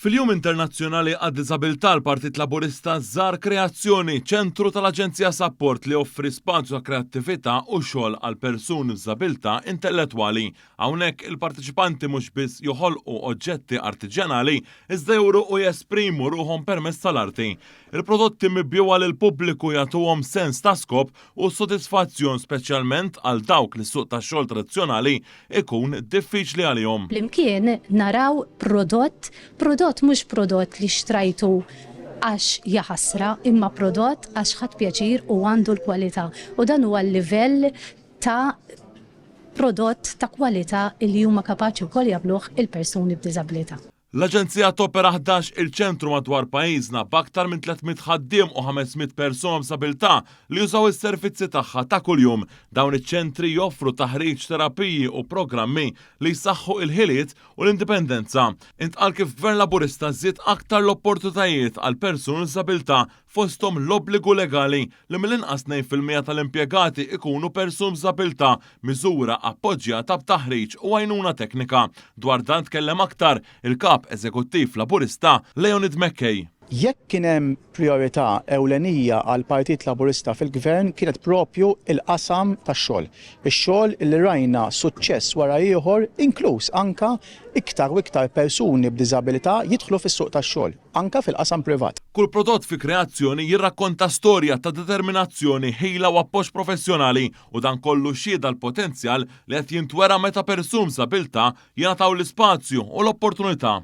Fil-Jum Internazzjonali għad-Diżabilità l-Partit Laburista żar Kreazzjoni, ċentru tal-Aġenzija Sapport li joffri spazju ta' kreattività u xogħol għal persuni b'diżabilità intellettwali. Hawnhekk il-parteċipanti mhux biss joħolqu oġġetti artiġjanali iżda juru u jesprimu ruħhom permezz tal-arti. Il-prodotti mibjugħa lill-pubbliku jagħtuhom sens ta' skop u sodisfazzjon speċjalment għal dawk li s-suq tax-xogħol tradizzjonali ikun diffiċli għalihom. Flimkien naraw prodott, prodott mhux prodott li xtrajtu għax jaħasra imma prodott għax ħadt pjaċir u għandu l-kwalità. U dan huwa l-livell ta' prodott ta' kwalità li huma kapaċi wkoll jagħmluh il-persuni b'diżabilità. L-Aġenzija topera 11 il-ċentru madwar pajjiżna b'aktar minn 300 ħaddiem u 500 persuna b'diżabilità li jużaw is-servizzi tagħha ta' kuljum. Dawn iċ-ċentri joffru taħriġ, terapiji u programmi li jsaħħu il-ħiliet u l-indipendenza. Intqal kif Gvern Laburista żied aktar l-opportunitajiet għal persuni b'diżabilità fosthom l-obbligu legali li mill-inqas 2% tal-impjegati ikunu persuni b'diżabilità, miżura appoġġjata b'taħriġ u għajnuna teknika. Dwar dan tkellem aktar il-Kap Eżekuttiv Laburista Leonid McKay. Jekk kien hemm priorità ewlenija għall-Partit Laburista fil-Gvern kienet propju il-qasam tax-xogħol. Ix-xogħol li rajna suċċess wara ieħor, inkluż anka iktar u iktar persuni b'diżabilità jidħlu fis-suq tax-xogħol, anka fil-qasam privat. Kull prodott fi Kreazzjoni jirrakkonta storja ta' determinazzjoni, ħila u appoġġ professjonali u dan kollu xhieda l-potenzjal li qed jintwera meta persuni b'diżabilità jingħataw l-ispazju u l-opportunità.